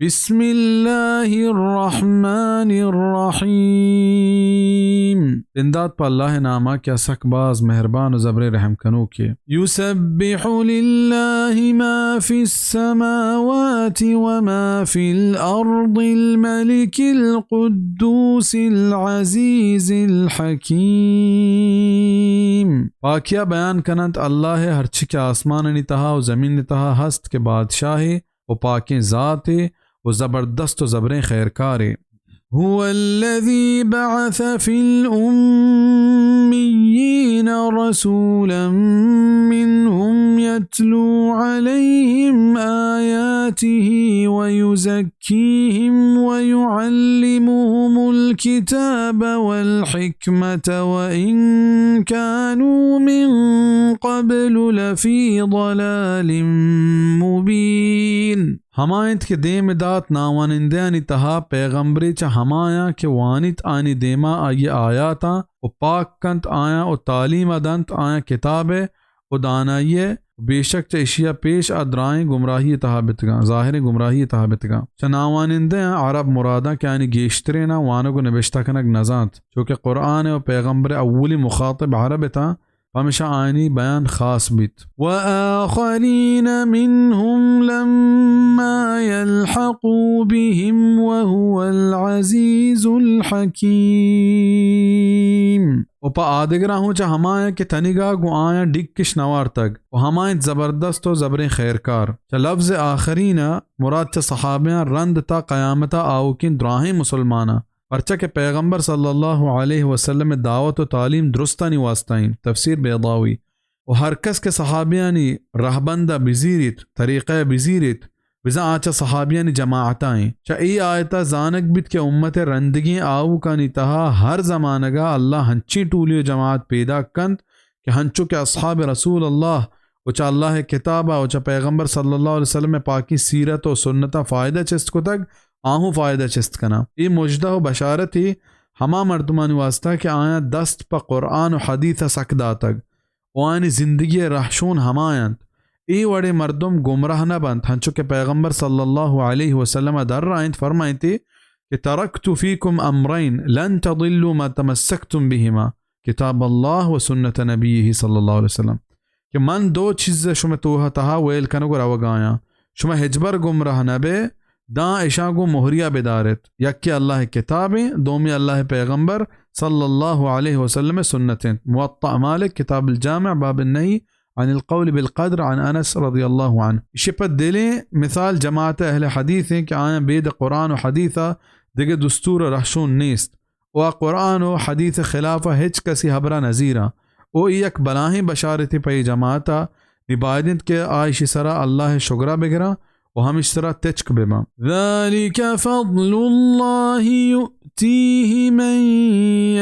بسم الله الرحمن الرحيم. بندات پہ اللہ ءِ نام ءَ کہ آ سک باز مہربان ءُ زبریں رحم کنوکے۔ يسبح لله ما في السماوات وما في الأرض الملك القدوس العزيز الحكيم. پاکی ءَ بیان کننت اللہ ءِ ہرچی کہ آسمانانی تہا ءُ زمین ءِ تہا ہست کہ بادشاہے ءُ پاکیں ذاتے ءُ زبردست ءُ زبریں خیرکارے۔ هو الذي بعث في الأميين رسولا منهم يتلو عليهم آياته ويزكيهم ويعلمهم الكتاب والحكمة وإن كانوا من قبل لفي ضلال مبين. ہما انت کہ دیم دات ناوانندہانی تہا پیغمبرے چہ ہمایاں کہ وانیت آیانی دیما آئی ءِ آیاتاں ءُ پاک کنت آیاں ءُ تعلیم ءَ دنت آیاں کتاب ءِ ءُ دانائی ءِ، بے شک چہ اشی ءَ پیش آ درائیں گمراہی ءِ تہا بیتگاں، ظاہریں گمراہی ءِ تہا بیتگاں۔ چہ ناوانندہاں عرب مراداں کہ آیانی گیشتریناں وانگ ءُ نبشتہ کنگ نزانت، چو کہ قرآن ءِ ءُ پیغمبر ءِ اولی مخاطب عرب اتاں، پمشا آیانی بیان خاص بیت۔ وآخرين منهم لما يلحقوا بهم وهو العزيز الحكيم. ءُ پہ آدگراں ہوں چہ ہمایاں کہ تنیگا گوں آیاں ڈیکش نوارتگ ءُ ہما انت زبردست ءُ زبریں خیرکار۔ چہ لفظ آخرین ءَ مراد چہ صحابیاں رند تا قیامت ءَ آؤکیں دراہیں مسلماناں، پرچا کہ پیغمبر صلی اللہ علیہ وسلم ءِ دعوت ءُ تعلیم درستانی واسطہ انت۔ تفسیر بیضاوی۔ ءُ ہر کس کہ صحابیانی رہبند ءَ بزیریت، طریقہ ءَ بزیریت، بزاں آ چہ صحابیانی جماعت ءَ انت۔ چہ اے آیت ءَ زانگ بیت کہ امت ءِ رندگیں آؤکانی تہا ہر زمانگ ءَ اللہ ہنچیں ٹولی ءُ جماعت پیداک کنت کہ ہنچو کہ اصحاب رسول اللہ ءُ چہ اللہ ءِ کتاب ءَ ءُ چہ پیغمبر صلی اللہ علیہ وسلم ءِ پاکیں سیرت ءُ سنت ءَ فائدہ چست کتگ، آہوں فائدہ چست کناں۔ اے مژدہ ءُ بشارتے ہما مردمانی واسطہ کہ آیاں دست پہ قرآن ءُ حدیث ءَ سک داتگ ءُ آیانی زندگی ءِ رہشون ہما انت۔ اے وڑیں مردم گمراہ نہ بنت، ہنچو کہ پیغمبر صلی اللہ علیہ وسلم ءَ درائینت، فرمائینتے کہ ترکت فیکم امرین لن تضلوا ما تمسکتم بہما، کتاب اللہ و سنت نبیہ صلی اللہ علیہ وسلم، کہ من دو چیز شمئے توہ تہا ویل کنگ و روگ آیاں، شما ہچبر گمراہ نہ بئے، داں اشاں گوں مہریا بداریت، یکے اللہ کتابیں، دومی اللہ پیغمبر صلی اللہ علیہ وسلم سنت انت۔ موطأ مالک، کتاب الجامع، باب النہی عن القول بالقدر، عن انس رضی اللہ عنہ۔ اشی پہ دلیں مثال جماعت اہل حدیث ہیں کہ آیاں بید قرآن و حدیث دگہ دستور و رہشون نیست۔ و آ قرآن و حدیث خلاف ء ہچ کسی ہبرا نزیراں۔ و اے یک بلاہیں بشارتے پہ اے جماعتا، نی باید انت کہ آ اشی سرا اللہ ء شگرا بگراں و ہمش سرا تچک بباں۔ ذلك فضل الله يؤتيه من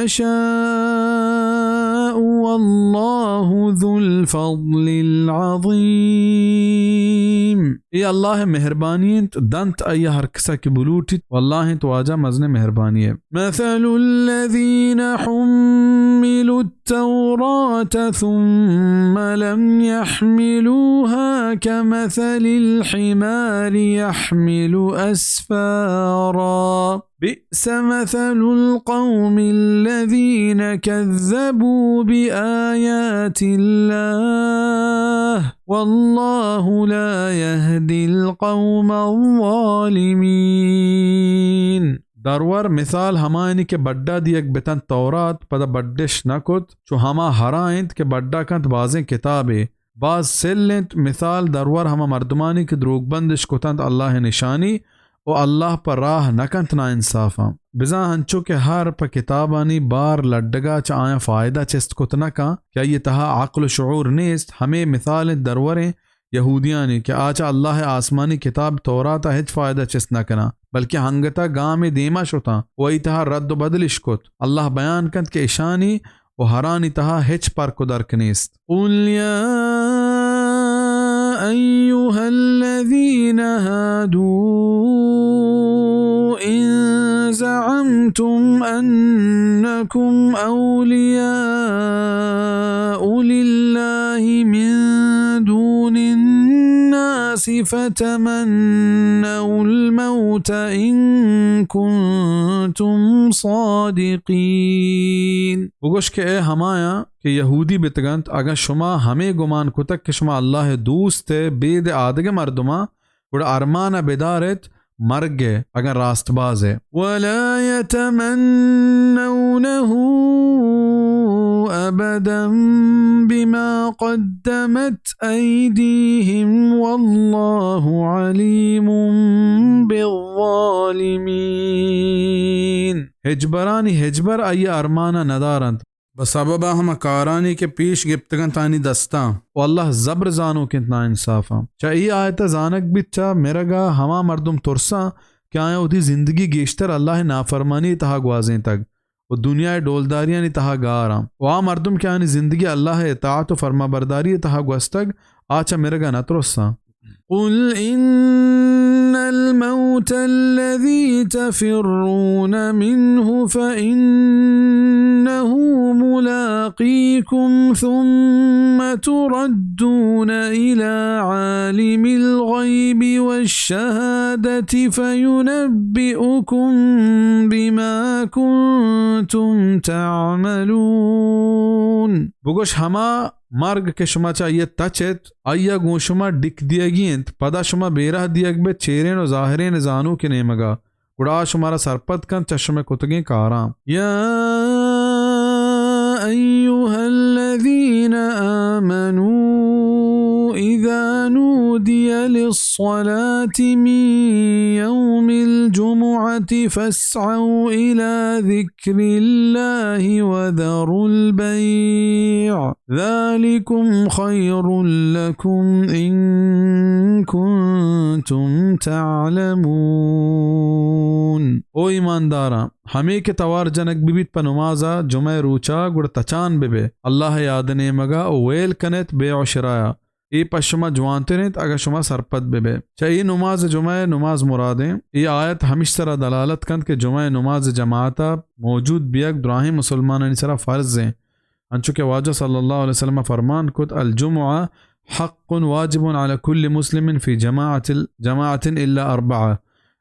يشاء والله ذو الفضل العظيم۔ اے اللہ ء مہربانی انت، دنت آئی ء ہر کسا کہ بلوٹیت، واللہ انت واجہ مزن مہربانی ء۔ مثل الذين حملوا التوراة ثم لم يحملوها كمثل الحمار يحمل أسفارا۔ بئس مثل القوم الذين كذبوا بآيات الله والله لا يهدي القوم الظالمين۔ درور مثال ہمایانی کہ بڈا دیگ بتنت تورات، پدا بڈش نہ کت، چو ہما ہرا انت کہ بڈا کنت بازیں کتابے، باز سل انت۔ مثال درور ہما مردمانی کہ دروگبندش کتنت اللہ ء نشانی و اللہ پہ راہ نہ کنت ناانصافاں۔ بزاں انچو کہ ہر پہ کتابانی بار لڈگا چہ آیاں فائدہ چست کت نہ کن کہ آئی تہا عقل و شعور نیست، ہمے مثال انت دروریں یہودیانی کہ آ چہ اللہ ء آسمانی کتاب تورات ء ہچ فائدہ چست نہ کناں، بلکہ ہنگتا گامے دیما شتاں و آئی تہا رد و بدلش کت۔ اللہ بیان کنت کہ اشانی و ہرانی تہا ہچ پرک و درک نیست۔ قل يا أيها الذين هادوا إن زعمتم أنكم أولياء لله من دون الناس فتمنوا الموت إن كنتم صادقين۔ بگوش کہ اے ہمایاں کہ یہودی بتگنت، اگاں شما ہمے گمان کتگ کہ شما اللہ ءِ دوست ءِ بید آدگہ مردماں، گڑا ارمان ءَ بدار ات مرگ ءِ، اگاں راست باز ءِ۔ ولا يتمنونه أبدا بما قدمت أيديهم والله عليم بالظالمين۔ ہچبرانی ہچبر آئی ءِ ارمان ءَ ندارنت۔ بہ سبب ءَ ہما کارانی کہ پیش گپتگ اَنت آیانی دستاں، و اللہ زبر زانوک اِنت ناانصافاں۔ چہ اے آیت ءَ زانگ بیت، چہ مرگ ءَ ہما مردم ترساں کہ آیاں وتی زندگی گیشتر اللہ ءِ نافرمانی ءِ تہا گوازینتگ و دنیا ءِ ڈولداریانی تہا گار آں، و آ مردم کہ آیانی زندگی اللہ ءِ اطاعت و فرمانبرداری ءِ تہا گوستگ، آ چہ مرگ ءَ نہ ترساں۔ قل إن الموت الذي تفرون منه فإنه ملاقيكم ثم تردون إلى عالم الغيب والشهادة فينبئكم بما كنتم تعملون۔ بگوش، ہما مرگ کہ شما چہ آئی ءَ تچ ات، آئی ءَ گوں شما ڈک دیگی اِنت، پدا شما بیرہ دیگ بہ ات چیرین و ظاہرین زانوک ءِ نیمگ ءَ، گڑا آ شمارا سرپد کنت چہ شمئے کتگیں کاراں۔ يا أيها الذين آمنوا إذا نودي للصلاة من يوم الجمعة فاسعوا إلى ذكر ذكر الله وذروا البيع ذلكم خير لكم إن كنتم تعلمون۔ او ایمانداراں، ہمے کہ توار جنگ بہ بیت پہ نماز ءَ جمعہ ءِ روچ ءَ، گڑا تچان بہ بئے اللہ ءِ یاد ءِ نیمگ ءَ، و ویل کن ات بیع و شراء ءَ۔ اے پہ شما جوانتر اِنت، اگاں شما سرپد بہ بئے۔ چہ اے نماز ءَ جمعہ ءِ نماز مراد اِنت۔ اے آیت ہمیش سرا دلالت کنت کہ جمعہ ءِ نماز ءِ جماعت ءَ موجود بیگ دراہیں مسلمانانی سرا فرض اِنت، انچو کہ واجہ صلی اللہ علیہ وسلم ءَ فرمان کت، الجمعة حق واجب على كل مسلم في جماعة، جماعة إلا أربعة،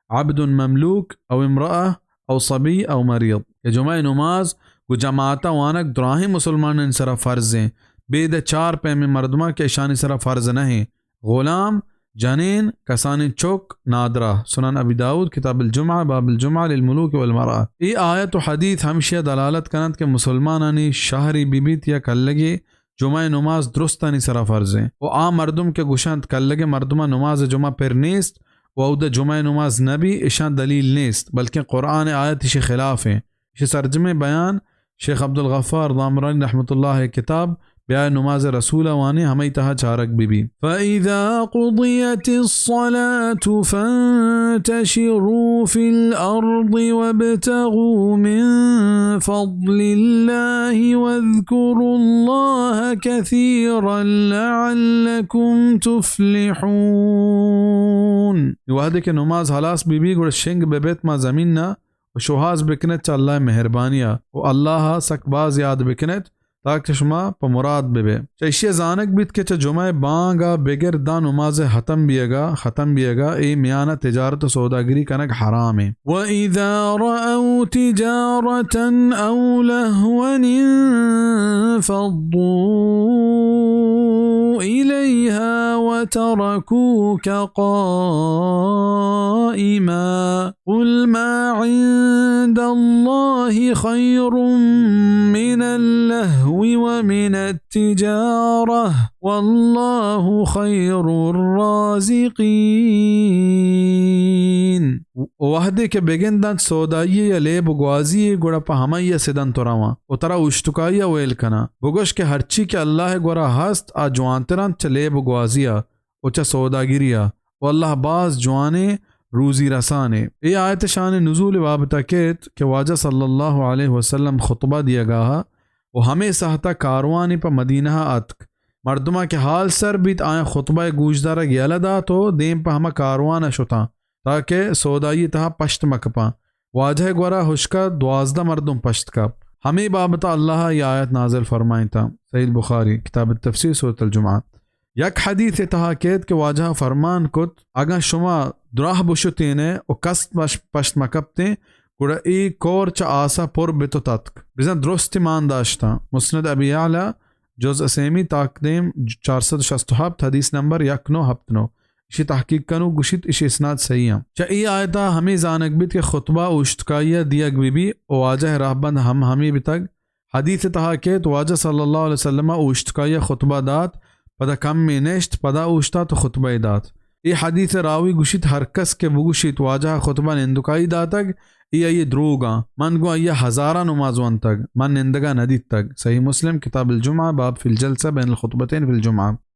عبد مملوك أو امرأة أو صبي أو مريض، کہ جمعہ ءِ نماز گوں جماعت ءَ وانگ دراہیں مسلمانانی سرا فرض اِنت، بید ءَ چار پیمیں مردماں کہ اشانی سرا فرض نہ اِنت، غلام، جنین، کسانیں چک، نادراہ۔ سنن ابی داؤد، کتاب الجمعہ، باب الجمعہ للملوک والمرأة۔ اے آیت و حدیث ہمشی ءَ دلالت کننت کہ مسلمانانی شہری بہ بیت یا کلگے، جمعہ ءِ نماز درستانی سرا فرض اِنت۔ و آ مردم کہ گوشنت کلگیں مردماں نماز جمعہ پر نیست و اود ءَ جمعہ ءِ نماز نہ بی، اشاں دلیل نیست، بلکیں قرآن ءِ آیت اشی خلاف اِنت۔ اشی سرجمیں بیان شیخ عبدالغفار ضامرانی رحمت اللہ ءِ کتاب بیائے نماز رسول ءَ وانیں، ہمئی تہا چارگ بہ بی۔ فإذا قضيت الصلاة فانتشروا في الأرض وابتغوا من فضل الله واذكروا الله كثيرا لعلكم تفلحون۔ وہدے کہ نماز ہلاس بہ بی، گڑا شنگ بہ بیت ماں زمین ءَ و شوہاز بکنت چہ اللہ ءِ مہربانی ءَ و اللہ ءَ سک باز یاد بکنت، تاکہ شما پہ مراد بہ بئے۔ چہ ایشی ءَ زانگ بیت کہ چہ جمعہ ءِ بانگ ءَ بگر داں نماز ءِ ختم بیگ ءَ، ختم بیگ ءَ اے میان ءَ تجارت و سوداگری کنگ حرام اِنت۔ وإذا رأوا تجارة أو لهوا انفضوا إليها وتركوك قائما۔ قل ما عند الله خير من اللهو ومن التجارة والله خير الرازقين۔ و وہدے کہ بگندنت سودائی ءَ یا لیب و گوازی ءَ، گڑا پہ ہمائی ءَ سدنت و رواں و ترا اوشتکائی ءَ ویل کناں۔ بگوش کہ ہرچی کہ اللہ ءِ گورا ہست، آ جوانتر اِنت چہ لیب و گوازی ءَ و چہ سوداگری ءَ، و اللہ باز جوانیں روزی رسانے۔ اے آیت ءِ شان نزول ءِ بابت ءَ کیت کہ واجہ صلی اللہ علیہ وسلم خطبہ دیگ ءَ اَت و ہمے ساہت ءَ کاروانی پہ مدینہ ءَ اتک۔ مردماں کہ حال سر بیت، آیاں خطبہ ءِ گوشدارگ یلہ دات و دیم پہ ہما کاروان ءَ شتاں، تاکہ سودائی ءِ تہا پشت مہ کپاں۔ واجہ ءِ گورا ہشکا دوازدہ مردم پشت کپت۔ ہمے بابت ءَ اللہ ءَ اے آیت نازل فرمائینتاں۔ صحیح البخاری، کتاب التفسیر، سورۃ الجمعہ۔ یک حدیث ءِ تہا کیت کہ واجہ فرمان کت، اگاں شما دراہ بشتین ئے و کس پش-، پشت مکپتیں، گڑا اے کور چہ آسا پر بتو تتک۔ بزاں درستی مان داشتاں۔ مسند ابی اعلی، جزء سیمی، تاکدیم چار سد و شست و ہپت، حدیث نمبر یک نو ہپت نو۔ اشی تحقیق کنوک گوشیت، اشی اسناد صحیح آں۔ چہ اے آیتا ہمے زانگ بیت کہ خطبہ اوشتکائی ءَ دیگ بہ بی و واجہ ءِ راہبند ہم ہمے بتگ۔ حدیث ءِ تہا کیت، واجہ صلی اللہ علیہ وسلم ءَ اوشتکائی ءَ خطبہ دات، پدا کمے نشت، پدا اوشتات و خطبہ ءَ دات۔ اے حدیث ءِ راوی گوشیت، ہر کس کہ بگوشیت واجہ ءَ خطبہ نندوکائی داتگ، اے آئی ءِ دروگ آں۔ من گوں آئی ءَ ہزاراں نماز ونتگ، من نندگ ءَ نہ دیتگ۔ صحیح مسلم، کتاب الجمعہ، باب فی الجلسہ بین الخطبتین فی الجمعہ۔